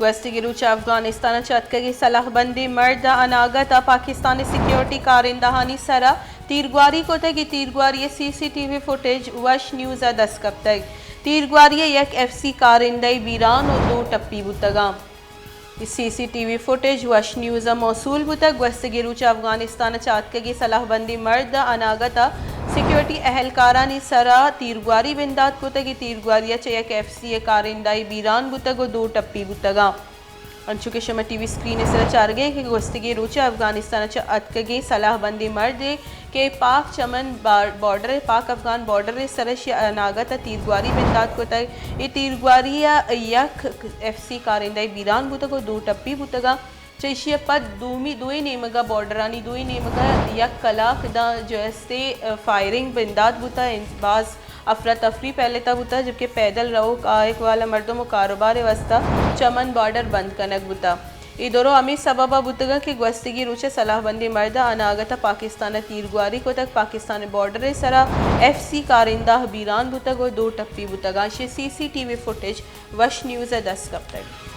گوستگیں روچ ءَ افغانستان ءَ چہ اتکگیں سلاہ بندیں مرد ءَ اناگت ءَ پاکستان ءِ سیکیورٹی کارندہانی سرا تیرگواری کتگ۔ اے تیرگواری ءِ سی سی ٹی وی فوٹیج وش نیوز ءَ دست کپتگ۔ تیرگواری ءَ یک ایف سی کارندہ ءِ بیران ءُ دو ٹپی بوتگاں۔ اے سی سی ٹی وی فوٹیج وش نیوز ءَ موصول بوتگ۔ گوستگیں روچ ءَ افغانستان ءَ چہ اتکگیں سلاہ بندیں مرد ءَ اناگت ءَ سیکیورٹی اہلکارانی سرا تیرگواری بندات کتگ۔ اے تیرگواری ءَ چہ یک ایف سی ءِ کارندہ ءِ بیران بوتگ ءُ دو ٹپی بوتگاں۔ انچو کہ شما ٹی وی اسکرین ءِ سرا چارگ ءَ ئے کہ گوستگیں روچ ءَ افغانستان ءَ چہ اتکگیں سلاہ بندیں مردے کہ پاک چمن بار-، بارڈر ءِ، پاک افغان بارڈر ءِ سرا اشی ءَ اناگت ءَ تیرگواری بندات کتگ۔ اے تیرگواری ءَ یک ایف سی کارندہ ءِ بیران بوتگ ءُ دو ٹپی بوتگاں۔ چہ ایشی ءَ پد دومی دوئیں نیمگ ءَ، بارڈرانی دوئیں نیمگ ءَ یک کلاک داں جستے فائرنگ بندات بوتگ۔ باز افراتفری پھیلتا بوتگ، جبکہ پیدل روک، آیگ والا مردم ءُ کاروبار ءِ واستہ چمن بارڈر بند کنگ بوتگ۔ اے درو ہمے سبب ءَ بوتگ کہ گوستگیں روچ ءَ سلاہ بندیں مرد ءَ اناگت ءَ پاکستان ءَ تیرگواری کتگ، پاکستان ءِ بارڈر ءِ سرا ایف سی کارندہ بیران بوتگ ءُ دو ٹپی بوتگ۔ آشی ءِ سی سی ٹی وی فوٹیج وش نیوز ءَ دست کپتگ۔